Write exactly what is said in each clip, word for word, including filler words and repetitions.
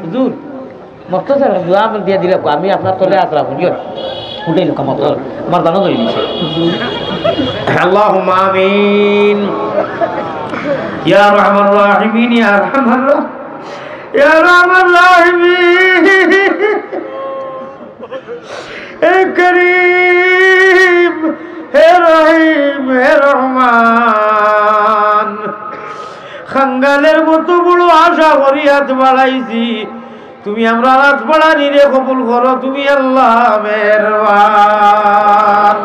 হুজুর, মস্ত স্যার, দোয়া আমি দিয়া দিলাম, আমি আপনার তলে আছলাম, বুঝলেন? উঠে লোক আমার তলে, আমার দানো ধরে দিছে। আল্লাহুম্মা আমিন। ইয়া আরহামার রাহিমিন, ইয়া আরহামার রা-, ইয়া আরহামার রাহিমিন। হে করিম, হে রহিম, হে রহমান, খাঙ্গালের মতো বড় আশা করি আত বাড়াইছি, তুমি আমরার আত বাড়ানিরে কবুল করো, তুমি আল্লাহ মেহেরবান।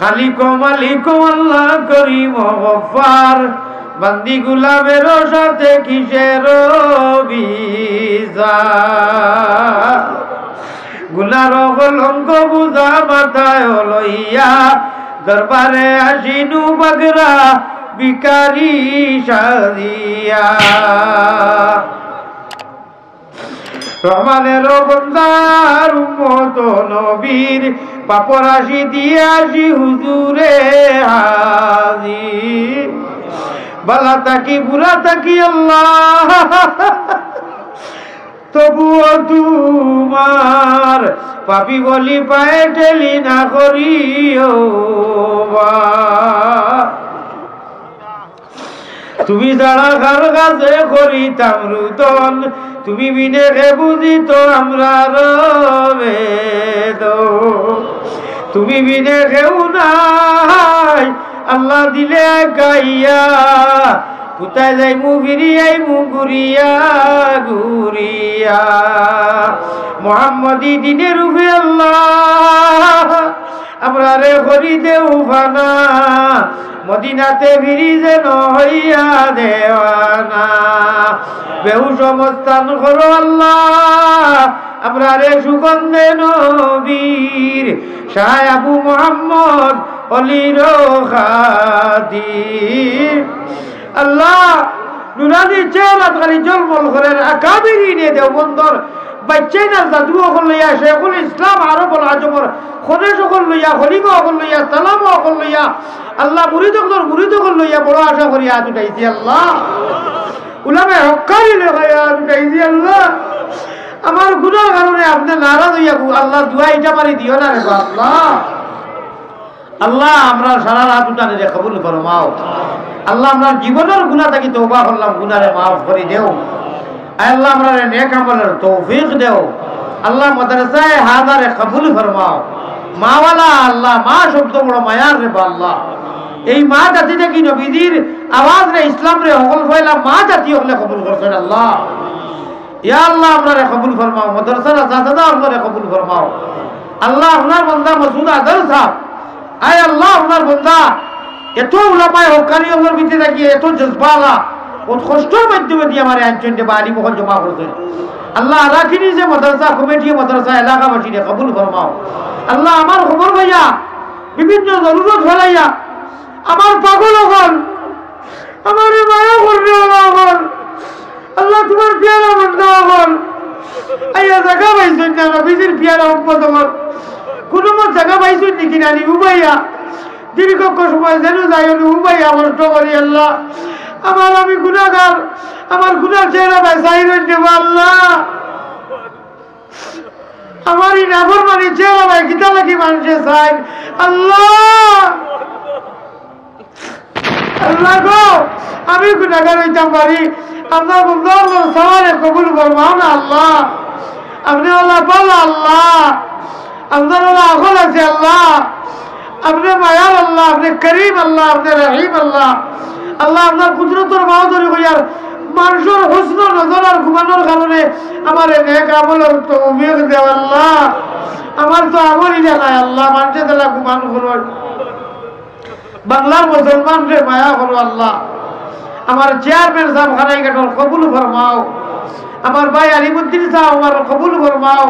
খালিক ও মালিক ও আল্লাহ করিম ও গফফার, বান্দি গুলামের সাথে কিসের বিচার? গুনার কলঙ্ক বুঝা মাথায় লইয়া, দরবারে আসিনু বাগরা ভিখারি সাজিয়া। রহমানের বন্দার উম্মত নবীর, পাপর রাশি দিয়া আসি হুজুরে হাজির। বালা থাকি বুরা থাকি আল্লাহ, তবুও তোমার পাপী বলি পায়ে ঠেলি না করিও বা। তুমি ছাড়া কার কাছে করিতাম রুদন, তুমি বিনে কে বুঝিত আমরার বেদন। তুমি বিনে কেউ নাই, আল্লাহ দিলে গাইয়া, কোথায় যাইমু ফিরি আইমু ঘুরিয়া ঘুরিয়া। মোহাম্মদী দিনের উপরে আল্লাহ, আমরারে করি দেও ফানা, মদিনাতে ফিরি যেন হইয়া দেওয়ানা। বেহুশ অবস্থান করো আল্লাহ, আমরারে সুগন্ধে নবীর, শাহ আবু মোহাম্মদ অলির খাতির। আল্লাহ, নুরানি চেহারাত খালি ঝলমল করের, আকাবিরিনে দেওবন্দর, বাইচ্চাইনার জাদু অকল লইয়া, শেখুল ইসলাম আরবুল আজমর খনেশ অকল লইয়া, খলিফা অকল লইয়া, সালামা অকল লইয়া, আল্লাহ, মুরিদ অকলর মুরিদ অকল লইয়া বড় আশা করি আত উঠাইছি আল্লাহ। উলামায়ে হক্কানি লইয়া আত উঠাইছি আল্লাহ। আমার গুনার কারণে আপনে নারাজ অইয়া গু-, আল্লাহ, দোয়া ইটা মারি দিও না রে বা আল্লাহ। আল্লাহ, আমরার সারার আত উঠানিরে কবুল ফরমাও। আল্লাহ, আমরার জীবনর গুনা থাকি তওবা করলাম, গুনারে মাফ করি দেও। আয় আল্লাহ, আমরারে নেক আমলর তৌফিক দেও। আল্লাহ, মাদ্রাসায়ে হাজারে কবুল ফরমাও। মাওয়ালা আল্লাহ, মা শব্দ বড় মায়ার রে বা আল্লাহ। এই মা জাতি থাকি নবীজির আওয়াজরে, ইসলামরে হকল পয়লা মা জাতি অকলে কবুল করছইন আল্লাহ। ইয়া আল্লাহ, আমরারে কবুল ফরমাও, মাদ্রাসার আসাতিজা অকলরে কবুল ফরমাও। আল্লাহ, আপনার বন্দা মাসুদ আদর সাব, আয় আল্লাহ, আপনার বন্দা এত উলামায়ে হক্কানি অকলর ভিতরে থাকি এত জজবালা, অত কষ্টর মাধ্যমে দি আমারে আনছইন যে বা আলিম অকল জমা করছইন। আল্লাহ, আরাকানি যে মাদ্রাসা কমিটি, মাদ্রাসা এলাকাবাসীরে কবুল ফরমাও। আল্লাহ, আমার খবর পাইয়া, বিভিন্ন জরুরত ফেলাইয়া, আমার পাগল অকল, আমারে মায়া কররে অকল। আল্লাহ, তুমার পিয়ারা বন্দা অকল। আইয়া জাগা পাইছইন না, নবীজির পিয়ারা উম্মত অকল। কুনু মত জাগা পাইছইন নি কিনা নি উবাইয়া? দীর্ঘ সময় যেন যাইও নি উবাইয়া কষ্ট করি আল্লাহ। আমার আমি গুনাগার, আমার গুনার চেহারা বায় চাইরইন রে বা আল্লাহ। আমার ই নাফরমানি চেহারা বায় কিতা লাগি মানষে চাইন আল্লাহ। আল্লাহ গো, আমি গুনাগার অইতাম পারি, আপনার বন্দা অকলর সওয়ালে কবুল ফরমাও না আল্লাহ। আপনে আল্লাহ ভালা আল্লাহ, আপনার আল্লাহ আখল আছে আল্লাহ, আপনে মায়ার আল্লাহ, আপনে করিম আল্লাহ, আপনে রহিম আল্লাহ। আল্লাহ, আপনার কুদরতর বাহাদুরি কইয়ার মানষর হুসন নজর আর গুমানর কারণে আমারে নেক আমলর তৌফিক দেও আল্লাহ। আমার তো আমল ইলা নাই আল্লাহ, মানষে যেলা গুমান করইন। বাংলার মুসলমানরে মায়া করো আল্লাহ। আমার চেয়ারম্যান সাব খানাইঘাটর কবুল ফরমাও। আমার ভাই আলিমুদ্দিন সাব আমার কবুল ফরমাও।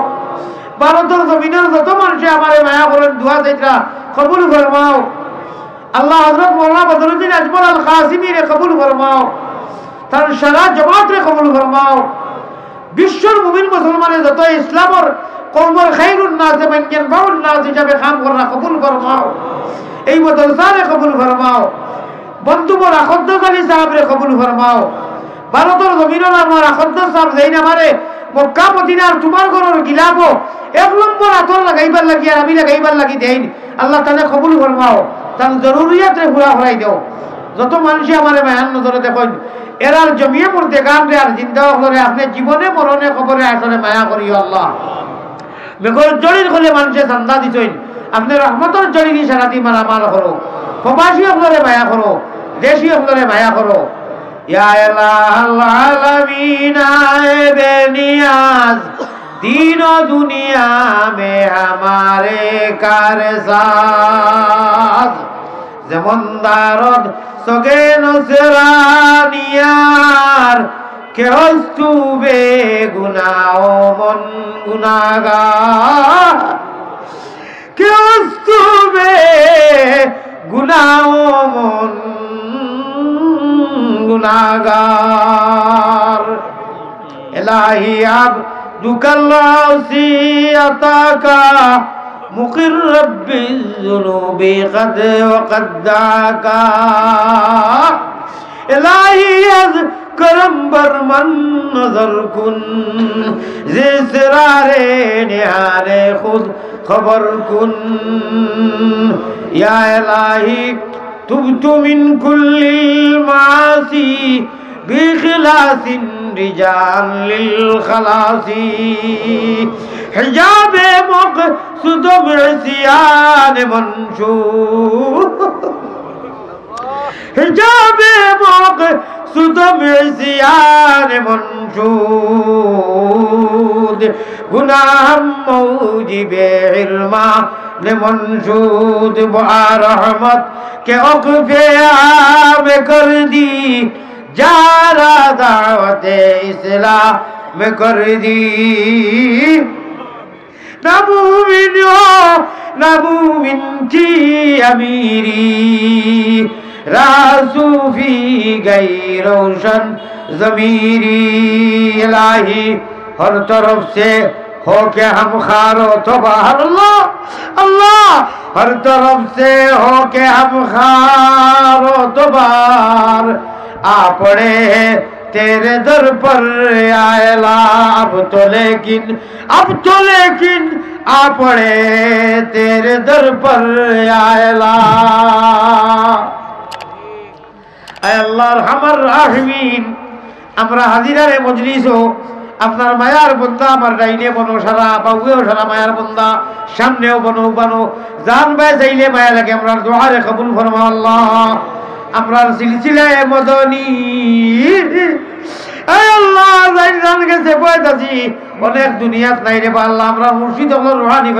ভারতর জমিনর যত মানষে আমারে মায়া করইন, দোয়া চাইতরা, কবুল ফরমাও। আল্লাহ, হযরত মৌলানা বদরুদ্দিন আজমল আল কাসিমিরে কবুল ফরমাও। তান সারা জমাতরে কবুল ফরমাও। বিশ্বর মুমিন মুসলমানে যত ইসলামর কওমর খাইরুন নাস এবং ইয়ানফাউন নাস হিসাবে কাম কররা কবুল ফরমাও। এই মাদ্রাসারে কবুল ফরমাও। বন্ধু মোর আখদ্দর আলী সাহেবরে কবুল ফরমাও। ভারতর জমিনর আমার আকদ্দর সাহেব যেইন আমারে মক্কা মদিনার তুমার ঘরর গিলাফো এক নম্বর আতর লাগাইবার লাগি আর আমি লাগাইবার লাগি দেইন। আল্লাহ তাআলা কবুল ফরমাও, তান জরুরিয়াতরে পুরা করাই দেও। যত মানষে আমারে মায়ার নজরে দেখইন, এরার জমিয়ে মুর্দেগানরে আর জিন্দা অকলরে আপনে জীবনে মরণে কবরে হাশরে মায়া করিও আল্লাহ। মেঘর জড়ির কলে মানষে চান্দা দিছইন, আপনে রহমতর জড়ির ইশারাদি মালামাল করো। প্রবাসী অকলরে মায়া করো, দেশি অকলরে মায়া করো। ইয়া ইলাহাল আলামিন, আয়ে বেনিয়াজ, দিন ও দুনিয়া মে হামারে কার সাথ। যেমন দারদ সগে নসরানিয়ার, কে হস্তু বে গুনাহ মন গুনাগার। কে হস্তু বে গুনাহ মন গুনাগার। এলাহি আবদুকাল আসি আতাকা মুকিররাব বিযুনুবি কদ ওয়া কদ দাকা। এলাহি আজ করম বর মন নজর কুন, জে সেরারে নেহারে খুদ খবর কুন। ইয়া এলাহি তুবতু মিন কুল্লিল মাসি বিইখলাসিন রিজান লিল খালাসি। হিজাবে মকসুদম ইসিয়ানে মনসু হিজাবে মকসুদম ইসিয়ানে মনসুদ, গুনাহ মৌজিবে ইরমানে মনসুদ। বা রহমত কে ওকফে আম কর দি, যারা দাওয়াতে ইসলাম কর দি। نہ مومن ہو، نہ مومن کی امیری، راہ صوفی گئی روشن ضمیری۔ الٰہی، ہر طرف سے ہو کے ہم خوار و تباہ، اللہ، اللہ، ہر طرف سے ہو کے ہم خوار و تباہ، آ پڑے ہیں تیرے در پر یا الٰہی۔ اب تو لیکن اب تو لیکن آ پڑے تیرے در پر یا الٰہی۔ আয় আল্লাহ আরহামার রাহিমিন, আমরা হাজিরার এ মজলিসো আপনার মায়ার বন্দা, আমার ডাইনে বনো সারা, বাউয়েও সারা মায়ার বন্দা, সামনেও বনো, বানো, জান বায় চাইলে মায়া লাগে, আমরার দোয়ারে কবুল ফরমাও আল্লাহ। আমরার সিলসিলায়ে মদনী, আয় আল্লাহ, যাইন জান গেছে, বয়স আছি, অনেক দুনিয়াত নাই রে বা আল্লাহ, আমরার মুর্শিদ অকলর রুহানি